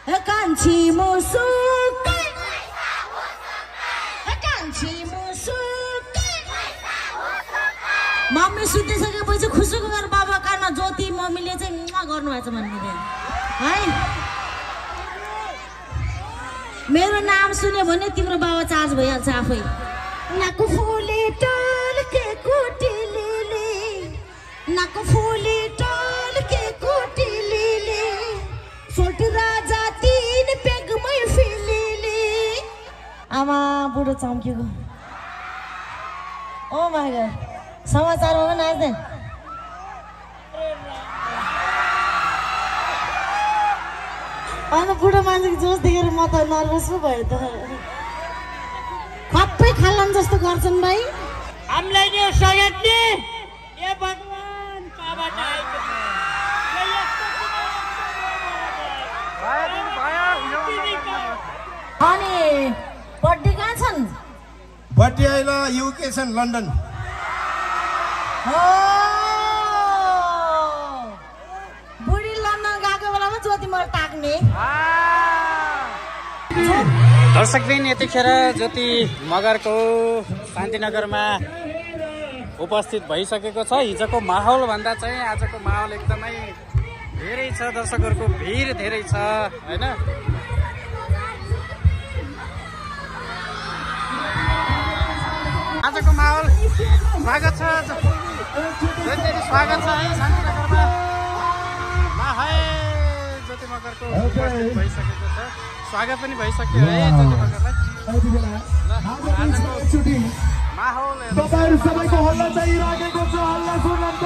कान्छी मुसुकै कान्छी मुसुकै मम्मी सुतिसकेपछि खुसुक गरेर बाबा कानमा ज्योति मम्मीले चाहिँ गर्नुभएछ भन्ने है। मेरो नाम सुन्यो भने तिम्रो बाबा चार्ज भइहाल्छ आफै। नाको फुले टल्के कुटिलीले नाको फुले टल्के कुटिलीले सोल्ट राजा तीन पेगमै फिलिले। आमा बुढो चम्केको। ओ माय गॉड समाचारमा पनि नाच्दै। अनि बुढो मान्छेको जोस देखेर म त नर्भस पो भयो त। खप्पै खालन जस्तो गर्छन् भाइ। हामीलाई नि स्वागत नि ए भगवान कहाँबाट आएको अनि बर्थडे कहाँ छन्? बर्थडे अहिले युके छन् लन्डन। बुढी लन्डन गएको बेलामा ज्योति मर ताक्ने। दर्शकबिन यतिखेर ज्योति मगरको शान्तिनगरमा उपस्थित भइसकेको छ। हिजोको माहौल भन्दा चाहिँ आजको माहौल एकदमै धेरै छ, दर्शकहरूको भिड धेरै छ हैन। आजको माहौल स्वागत छ, ज्योति स्वागत छ है शान्तिनगरमा। हाय ज्योति मगरको उपस्थित भइसकेको छ, स्वागत पनि भइसक्यो है ज्योति मगरलाई। माहौल तपाईहरु सबैको हल्ला चाहिरहेको छ, हल्ला सुनौँ त।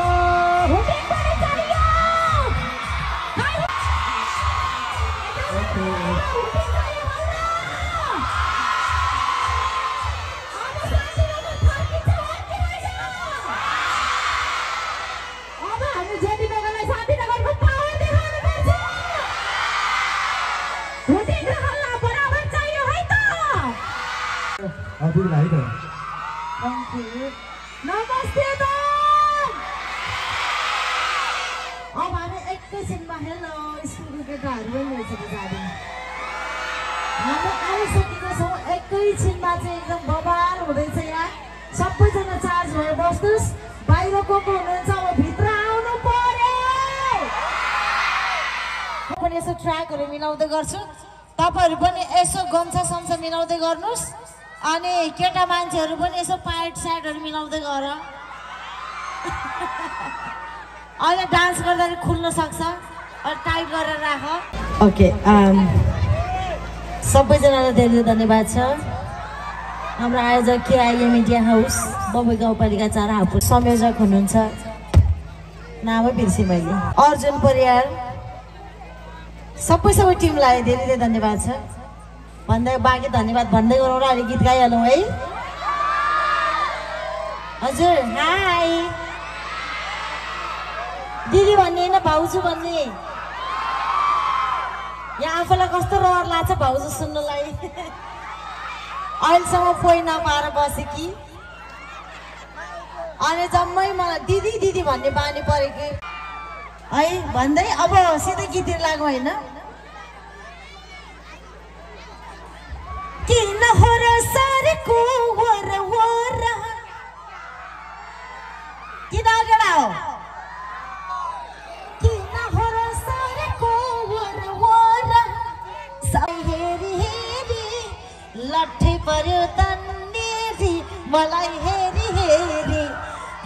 नमस्ते त। अब हामी एकैछिनमा हेलो स्कुलको केटाहरू पनि रहेछ पछाडि हामी आइसकेका छौँ। एकैछिनमा चाहिँ एकदम बवाल हुँदैछ। यहाँ सबैजना चार्ज भएर बस्नुहोस्। बाहिर को हुनुहुन्छ अब भित्र आउनु पर्यो। म पनि यसो ट्र्याकहरू मिलाउँदै गर्छु, तपाईँहरू पनि यसो गम्छा सम्छा मिलाउँदै गर्नुहोस्। अनि केटा मान्छेहरू पनि यसो प्यान्ट सर्टहरू मिलाउँदै गर। अहिले डान्स गर्दाखेरि खुल्न सक्छ, अनि टाइट गरेर राख। ओके सबैजनालाई धेरै धन्यवाद छ। हाम्रो आयोजक केआइए मिडिया हाउस बम्बई गाउँपालिका 4 हापुर संयोजक हुनुहुन्छ, नामै बिर्सेँ मैले, अर्जुन परियार। सबै टिमलाई धेरै धेरै धन्यवाद छ भन्दै बाँकी धन्यवाद भन्दै गरौँ र अहिले गीत गाइहालौँ है। हजुर हाई दिदी भन्ने होइन भाउजू भन्ने। यहाँ आफूलाई कस्तो रहर लाग्छ भाउजू सुन्नलाई। अहिलेसम्म पोइ नपाएर बसेँ कि अनि जम्मै मलाई दिदी दिदी भन्ने बानी परेको है भन्दै अब सिधै गीततिर लागौँ होइन। किन हो र सारेको वर वर किन अगडा हो किन हो र सारेको वर वर सबै हेरी हेरी लट्ठै पर्यो तन्नेरी मलाई हेरी हेरी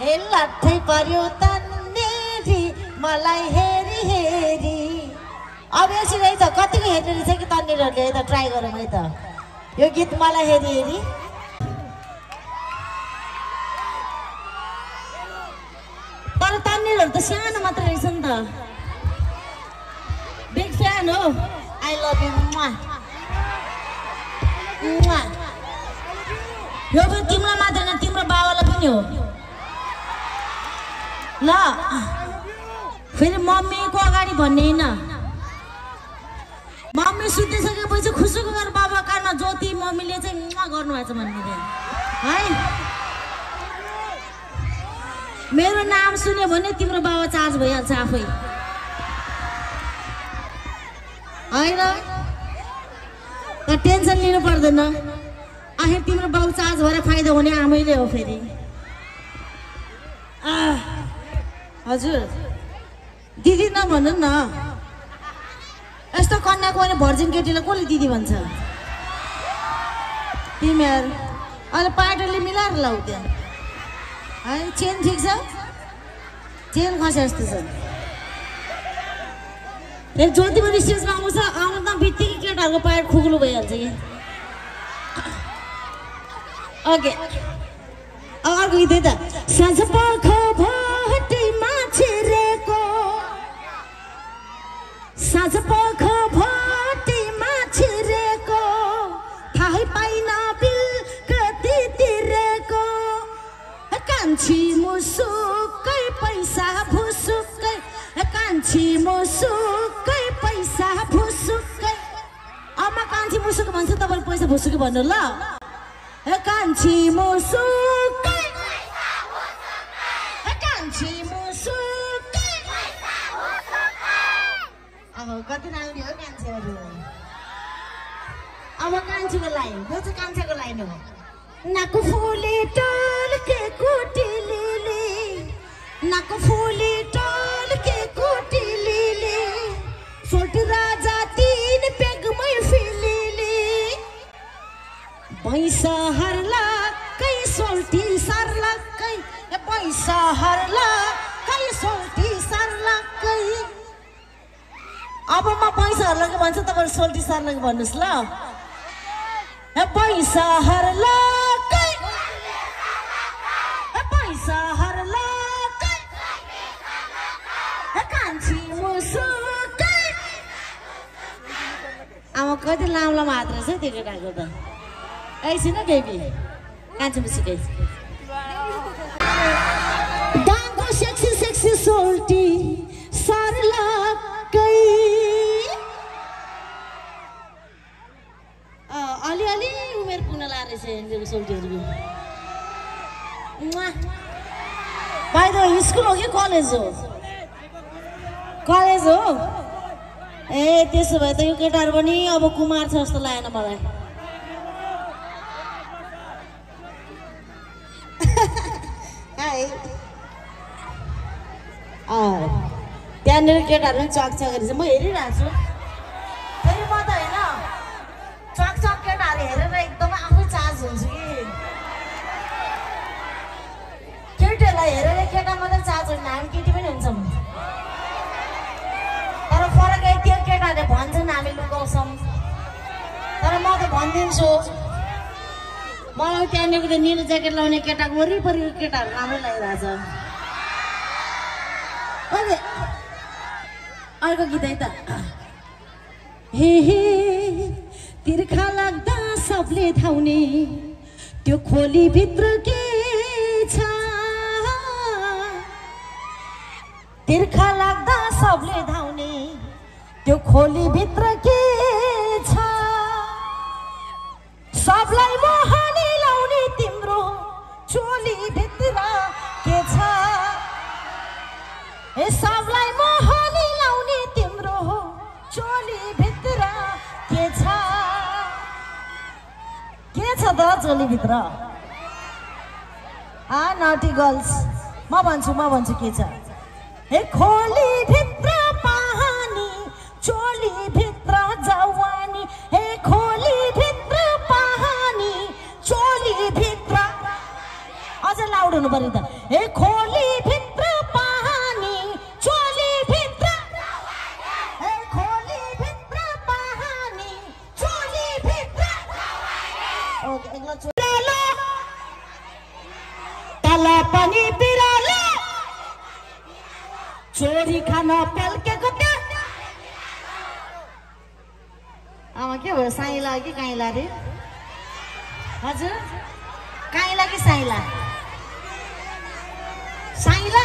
हे लट्ठै पर्यो तन्नेरी मलाई हेरी हेरी। अब यसरी है त कतिको हेर्ने रहेछ कि तन्नेरहरूले है त ट्राई गरौँ है त यो गीत मलाई हेरी हेरी। तर तन्नेरहरू त सानो मात्र रहेछ नि त। बिग फ्यान हो, आई लभ यु। यो पनि तिम्रो मात्र होइन तिम्रो बाबालाई पनि हो ल। फेरि मम्मीको अगाडि भन्ने होइन। मम्मी सुतिसकेपछि खुसुक गरेर बाबा कानमा ज्योति मम्मीले चाहिँ गर्नुभएछ भन्ने है। मेरो नाम सुन्यो भने तिम्रो बाबा चार्ज भइहाल्छ आफै। होइन टेन्सन लिनु पर्दैन आखिर तिम्रो बाउ चार्ज भएर फाइदा हुने आमैले हो फेरि हजुर दिदी नभन्नु न यस्तो कन्याको भने भर्जिन केटीलाई कसले दिदी भन्छ तिमीहरू अहिले पाटोले मिलाएर लाउ त्यहाँ है चेन ठिक छ चेन खसे जस्तो छ फेरि ज्योति पनि स्टेजमा आउँछ आउनु बित्तिकै केटाहरूको पाएर खुग्लो भइहाल्छ कि ओके अर्को गीत है त साँझ पख भटैमा छिरेको साँझ पख भटैमा छिरेको थाहै पाइन बिल कति तिरेको कान्छी मुसुकै पैसा भुसुकै कान्छी मुसुकै पैसा भुसुकै अम्मा कान्छी मुसुकै भन्छ तपाईँले पैसा भुसुकै भन्नु ल कान्छी मुसुकै कान्छी मुसुकै अब कति राउने हो कान्छीहरू अब कान्छीको लाइन यो चाहिँ कान्छीको लाइन हो नाको फुले टल्के कुटिलीले नाको फुले टल्के कुटिलीले सोट राजा तीन पेगमै फिलिले पैसा हरला कै सोल्टी सरला कै पैसा हरला कै सोल्टी सरला कै अब म पैसा हरला के भन्छु तपाईहरु सोल्टी सरला के भन्नुस् ल पैसा हरला कै पैसा हरला कै कान्छी मुसुकै अब कति लामो लामो हात रहेछ त्यो केटाको त ऐसी ना बेबी कान्छी मुसुकै दागो सेक्सी सेक्सी सोल्टी सरला कै अलि उमेर पुग्न लागेछ यिनीहरुको सोल्टीहरुको बाइ द वे स्कुल हो कि कलेज हो कलेज हो ए त्यसो भए त यो केटाहरु पनि अब कुमार छ जस्तो लागेन मलाई त्यहाँनिर केटाहरू पनि चकचक गरेछ म हेरिरहेको छु फेरि म त होइन चकचक केटाहरू हेरेर एकदमै आफै चार्ज हुन्छु कि केटीहरूलाई हेरेर केटा मात्रै चार्ज हुन्न हामी केटी पनि हुन्छौँ तर फरक यति हो केटाहरूले भन्छन् हामी लुकाउँछौँ तर म त भनिदिन्छु मलाई त्यहाँनिरको त्यो निलो ज्याकेट लाउने केटाको वरिपरि केटाहरू राम्रै लागिरहेछ ओके अर्को गीत है त हे हे तिर्खा लाग्दा सबले धाउने त्यो खोली भित्र के छ तिर्खा लाग्दा सबले धाउने त्यो खोली भित्र के छ सबलाई मोहनी लाउने तिम्रो चोली भित्र के छ ए सबलाई मोहनी लाउने तिम्रो चोली भित्र के छ त चोली भित्र नटी गर्ल्स म भन्छु के छ हे खोली भित्र पानी चोली भित्र जवानी हे खोली भित्र पानी चोली भित्र अझ लाउड हुनु पर्यो त हे खोली भित्र पानी चोली भित्र हे खोली भित्र पानी चोली भित्र ओके एकला चोला तला पनि बिरालो चोरी खान पेल्केको त्यो आमा के भयो साइला कि काइला रे हजुर काइला कि साइला साइला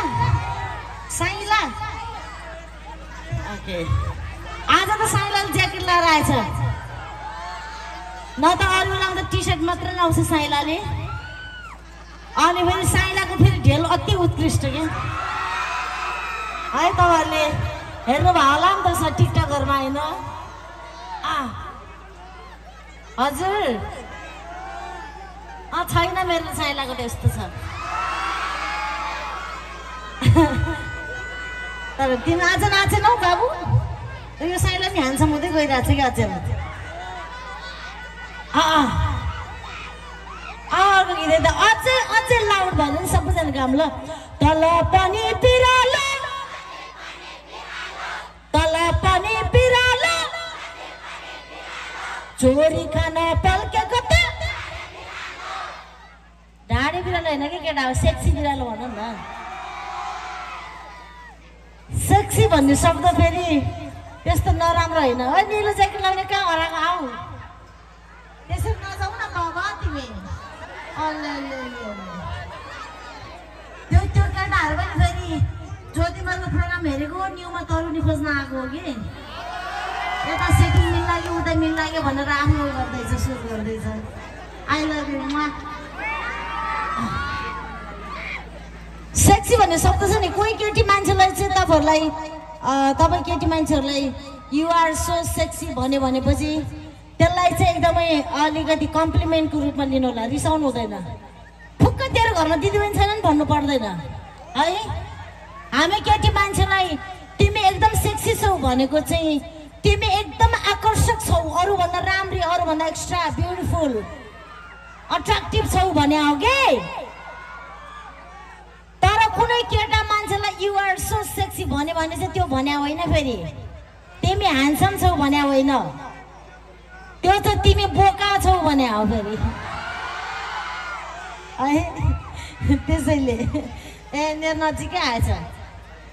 साइला ओके आज त साइलाले ज्याकेट लगाएर आएछ न त अरू लाउँदा टी सर्ट मात्र लाउँछ साइलाले अनि फेरि साइलाको फेरि ढेल अति उत्कृष्ट के है तपाईँहरूले हेर्नु भयो होला नि त टिकटकहरूमा होइन हजुर छैन मेरो साइलाको त्यस्तो छ तर तिमी आज नाचेनौ बाबु यो साइला नि ह्यान्डसम हुँदै गइरहेको छ कि अचेल अर्को गीत त अझै अझै लाउड भयो भने सबैजना काम ल तल पनि बिरालो तल पनि बिरालो चोरी खान पल्केको त ढाडी बिरालो होइन कि केटा हो सेक्सी बिरालो भन न सेक्सी भन्ने शब्द फेरि त्यस्तो नराम्रो होइन है निलो ज्याकेट लगाउने कहाँ हराएको आऊ त्यसरी नजाऊ न बाबा तिमी त्यो केटाहरू पनि फेरि ज्योतिमलको प्रोग्राम हेरेको न्युमा तरुनी खोज्न आएको हो कि यता सेटिङ मिल्ला कि उता मिल्ला कि भनेर आफ्नो गर्दैछ सुट गर्दैछ आई लभ यु मा सेक्सी भन्ने शब्द छ नि कोही केटी मान्छेलाई चाहिँ तपाईँ केटी मान्छेहरूलाई युआर सो सेक्सी भन्यो भनेपछि त्यसलाई चाहिँ एकदमै अलिकति कम्प्लिमेन्टको रूपमा लिनु होला रिसाउनु हुँदैन फुक्क तेरो घरमा दिदीबहिनी छैनन् भन्नु पर्दैन है हामी केटी मान्छेलाई तिमी एकदम सेक्सी छौ भनेको चाहिँ तिमी एकदम आकर्षक छौ अरूभन्दा राम्री अरूभन्दा एक्स्ट्रा ब्युटिफुल अट्र्याक्टिभ छौ भने हो कि तर कुनै केटा मान्छेलाई युआर सो सेक्सी भन्यो भने चाहिँ त्यो भन्या होइन फेरि तिमी ह्यान्डसम छौ भन्या होइन त्यो त तिमी बोका छौ भन्या हो फेरि त्यसैले मेरो नजिकै आएछ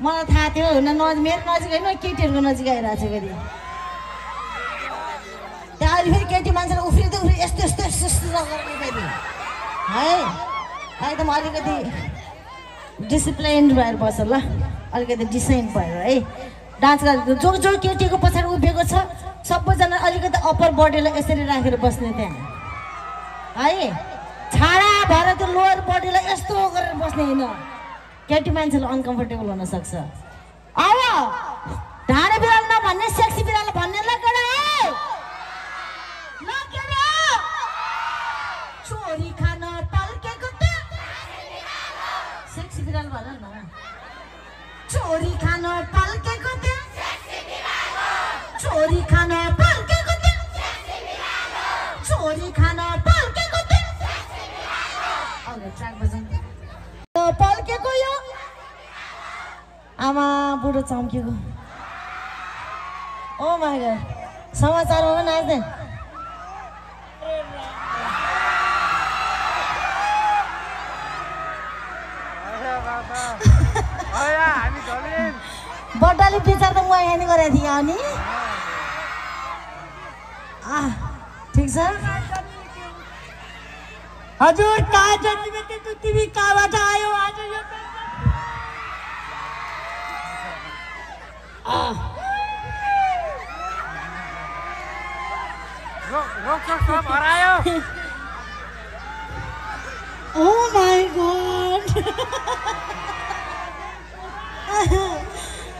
मलाई थाहा थियो मेरो नजिक होइन केटीहरूको नजिक आइरहेको छ फेरि त्यहाँ अहिले फेरि केटी मान्छेलाई उफ्रिँदै यस्तो यस्तो यस्तो यस्तो नगर्ने फेरि है एकदम अलिकति डिसिप्लिन भएर बस्छ ल अलिकति डिसेन्ट भएर है डान्स गरेको जो केटीको पछाडि उभिएको छ सबैजना अलिकति अप्पर बडीलाई यसरी राखेर बस्ने त्यहाँ है छाडा भएर त्यो लोवर बडीलाई यस्तो गरेर बस्ने होइन केटी मान्छेले अनकम्फर्टेबल हुन सक्छ अब ढाडे बिरालो नभन्ने सेक्सी बिरालो भन्नेलाई केटा चोरी खान पल्केको त सेक्सी बिरालो भन न चोरी खान पल्केको त चोरी खान पल्केको त चोरी खान पल्केको त ट्र्याक बजाउनु पल्केको यो आमा बुढो चम्केको ओ माय गॉड समाचारमा पनि नाच्दै बड्डाले विचार त म यहाँ नि गरेको थिएँ अनि ठिक छ हजुर कहाँ छ तिमी कहाँबाट आयो आज यो ओ माय गॉड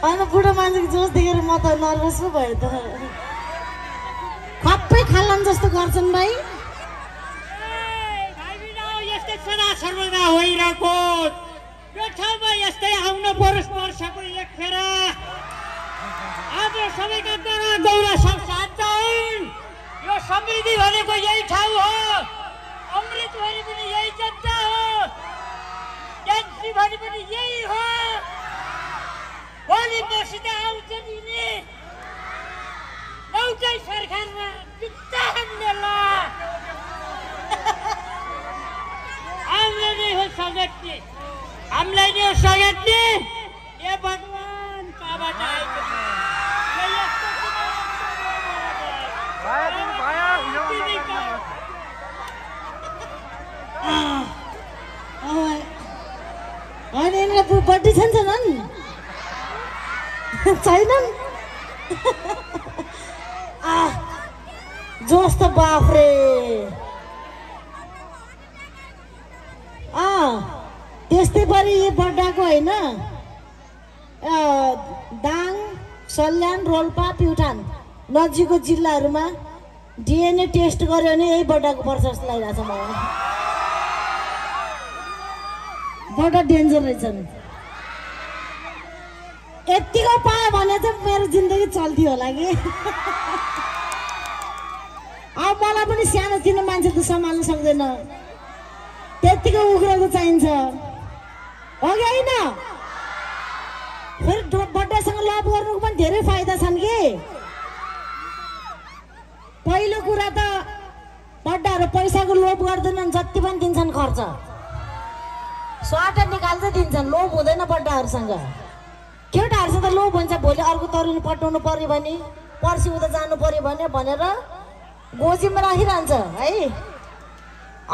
होइन बुढो मान्छेको जोस देखेर म त नर्भस पो भयो त खप्पै खाल्लान् जस्तो गर्छन् भाइ सर्वदा होइरहेको यो ठाउँमा यस्तै आउन वर्षको एक फेर आज सबैका गौरा साथ यो समृद्धि भनेको यही ठाउँ हो अमृत भने पनि यही जनता हो ज्ञानश्री भने पनि यही हो भोलि मसित आउँछ दिने एउटै सरकारमा जुत्ता हान्ने ल हामीलाई हो सगट्ने हामीलाई नै हो सगट्ने ए भगवान् कहाँबाट आएको होइन यिनीहरू बर्थडे छैनन् छैनन् जोस् त बाफ्रे त्यस्तै परि बड्डाको होइन दाङ सल्यान रोल्पा प्युठान नजिकको जिल्लाहरूमा डिएनए टेस्ट गर्यो भने यही बड्डाको पर्छ जस्तो लागिरहेछ मलाई। बड्डा डेन्जर रहेछ नि। यतिको पायो भने चाहिँ मेरो जिन्दगी चल्थ्यो होला कि। अब मलाई पनि सानो तिनो मान्छे त सम्हाल्नु सक्दैन, त्यतिको उग्रको चाहिन्छ हो कि होइन? फेरि बड्डासँग लभ गर्नुको पनि धेरै फाइदा छन् कि। पहिलो कुरा त बड्डाहरू पैसाको लोभ गर्दैनन्, जति पनि दिन्छन् खर्च स्वाट निकाल्दै दिन्छन्। लोभ हुँदैन बड्डाहरूसँग। केटाहरूसँग त लोभ हुन्छ, भोलि अर्को तरुनी पटाउनु पर्यो भने, पर्सि उता जानु पर्यो भनेर गोजीमा राखिरहन्छ है।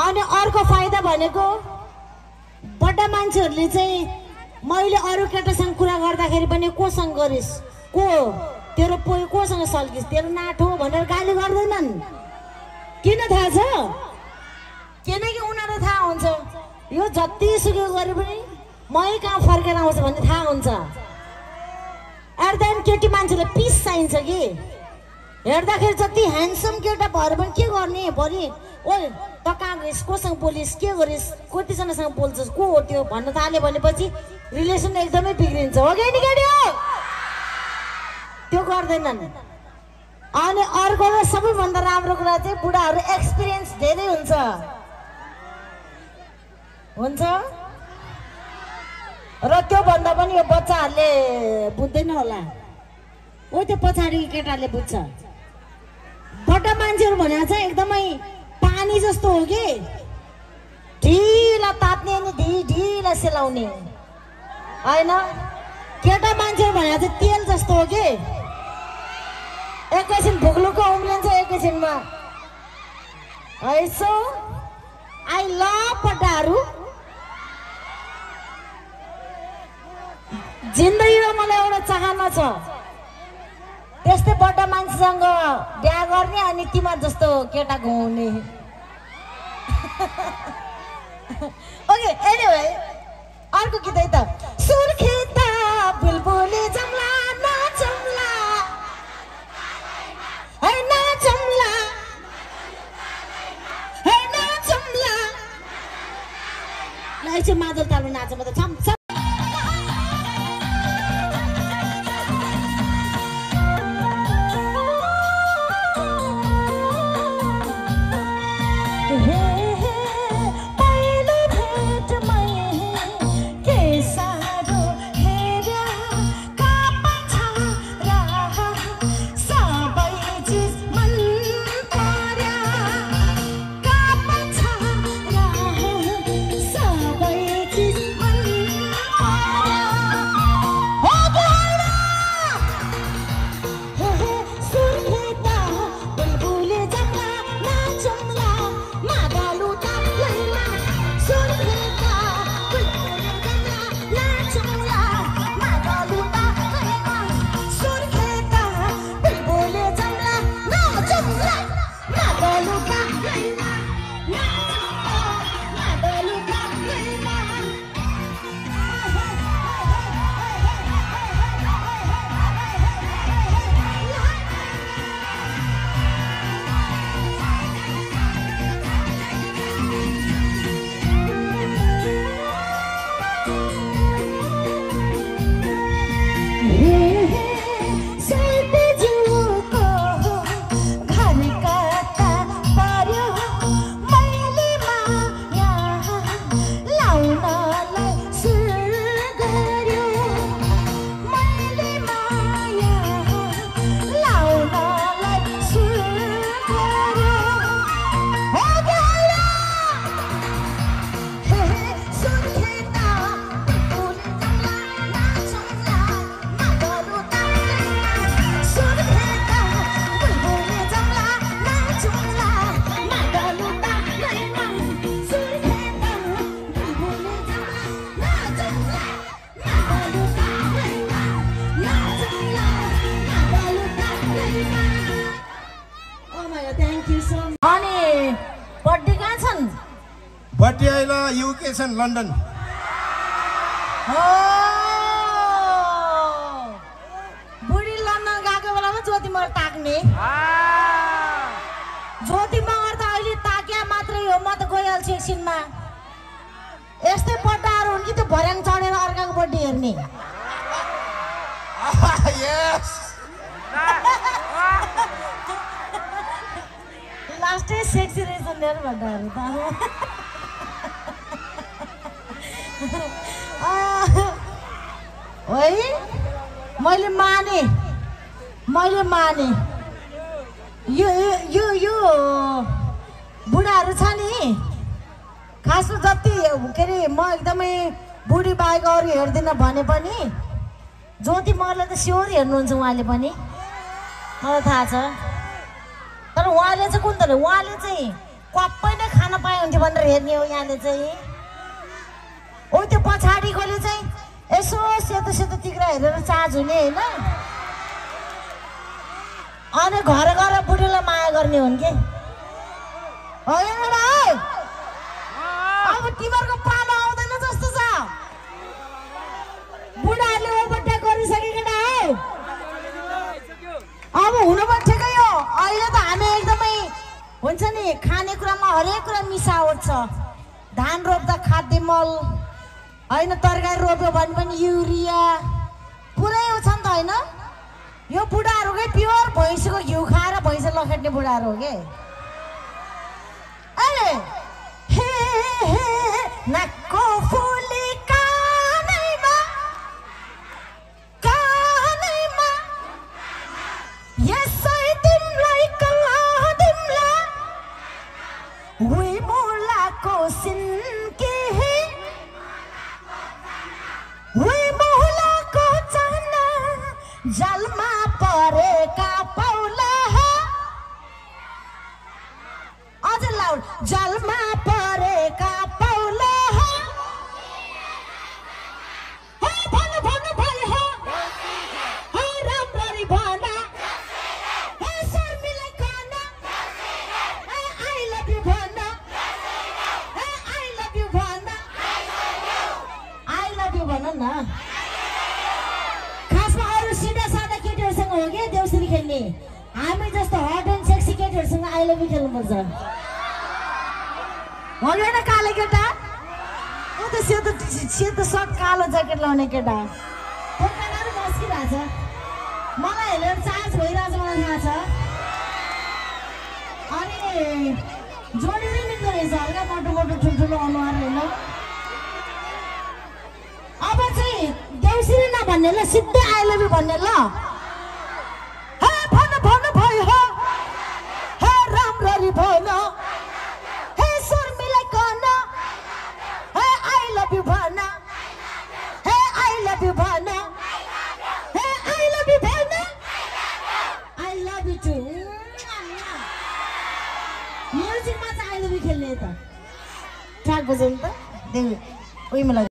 अनि अर्को फाइदा भनेको बड्डा मान्छेहरूले चाहिँ मैले अरू केटासँग कुरा गर्दाखेरि पनि कोसँग गरिस्, तेरो पोइ कोसँग सल्किस्, तेरो नाठो भनेर गाली गर्दैनन्। किन थाहा छ? किनकि उनीहरूलाई थाहा हुन्छ यो जतिसुकै गरे पनि मै कहाँ फर्केर आउँछ भन्ने थाहा हुन्छ। एट द एन्ड केटी मान्छेलाई पिस चाहिन्छ कि। हेर्दाखेरि जति ह्यान्डसम केटा भएर पनि के गर्ने? भरि ओइ त कहाँ गइस्, कोसँग बोलिस्, के गरिस्, कतिजनासँग बोल्छस्, को हो त्यो भन्न थाल्यो भनेपछि रिलेसन एकदमै बिग्रिन्छ हो कि नि केटी हो? त्यो गर्दैनन्। अनि अर्को सबैभन्दा राम्रो कुरा चाहिँ बुढाहरू एक्सपिरियन्स धेरै हुन्छ र त्यो भन्दा पनि यो बच्चाहरूले बुझ्दैन होला, ओ त्यो पछाडि केटाले बुझ्छ। बड्डा मान्छेहरू भनेर चाहिँ एकदमै पानी जस्तो हो कि, ढिला तात्ने अनि ढिला सेलाउने होइन। केटा मान्छेहरू भनेर चाहिँ तेल जस्तो हो कि, एकैछिन भुक्लुको उम्लिन्छ एकैछिनमा। यसो आई लभ बड्डाहरू। जिन्दगीमा मलाई एउटा चाहना छ, त्यस्तै बड्डा मान्छेसँग बिहा गर्ने अनि तिमीहरू जस्तो केटा घुमाउने। ओके एनिवे अर्को गीत है त। सुर्खेत बुलबुली जम्ला नाचम्ला है नाचम्ला है नाचम्ला। ल यसो मादल तालमा नाचौँ त छम छम। बटियाला युके छन् लन्डन। बुढी लन्डन गएको बेलामा ज्योति मर ताक्ने एकछिनमा यस्तै पट्टाहरू हुन् कि त्यो भर्याङ चढेर अर्काको बर्थडे हेर्ने लास्टै सेक्सी रहेछ मेरो भन्दाहरू है मैले माने यो बुढाहरू छ नि खासमा जति के अरे म एकदमै बुढी बाहेक अरू हेर्दिनँ भने पनि ज्योति मगरलाई त स्योर हेर्नुहुन्छ उहाँले पनि मलाई थाहा छ तर उहाँले चाहिँ कुन तर उहाँले चाहिँ कप्पै नै खान पाए हुन्थ्यो भनेर हेर्ने हो यहाँले चाहिँ ओ त्यो पछाडिकोले चाहिँ यसो सेतो सेतो तिग्रा हेरेर चार्ज हुने होइन अनि घर गएर बुढीलाई माया गर्ने हुन् कि होइन भाइ अब तिमीहरूको पालो आउँदैन जस्तो छ बुढाहरूले ओभरटेक गरिसकेको न अब हुनु पनि ठिकै हो अहिले त हामी एकदमै हुन्छ नि खानेकुरामा हरेक कुरा मिसावट छ धान रोप्दा खाद्य मल होइन तरकारी रोप्यो भने पनि युरिया पुरै छ नि त होइन यो बुढाहरूकै प्योर भैँसीको घिउ खाएर भैँसी लखेट्ने बुढाहरू हो के अरे हे हे नाकको फुली कानैमा यसै तिमीलाई कलादिम्ला उही मुलाको सिन्की उही मुलाको चना जलमा परेका पौला अझ लाउड जलमा परेका पौला भन्नु भाइ हो राम्ररी भन शर्मिलाई खान आई लभ यु भन आई लभ यु भन आई लभ यु भन न खासमा अरू सिधा सादा केटीहरूसँग हो कि देउसुरी खेल्ने हामी जस्तो हट एन्ड सेक्सी केटीहरूसँग आई लभ यु खेल्नुपर्छ होइन काले केटा ऊ त सेतो सर्ट कालो ज्याकेट लाउने केटा दोकानहरू बसिरहेछ मलाई हेरेर चार्ज भइरहेछ मलाई थाहा छ अनि जोडिँदै मिल्दो रहेछ हल्का मोटो ठुल्ठुलो अनुहार होइन अब चाहिँ देउसिरी नभन्ने ल सिधै आई लभ यु भन्ने ल हे भन्नु भाइ हो हे राम्ररी भन हे शर्मिलाई कन हे आई लभ यु भन हे आई लभ यु भन हे आई लभ यु भन आई लभ यु टु म्युजिकमा चाहिँ आई लभ यु खेल्ने त ट्र्याक बजाउनु त उही मलाई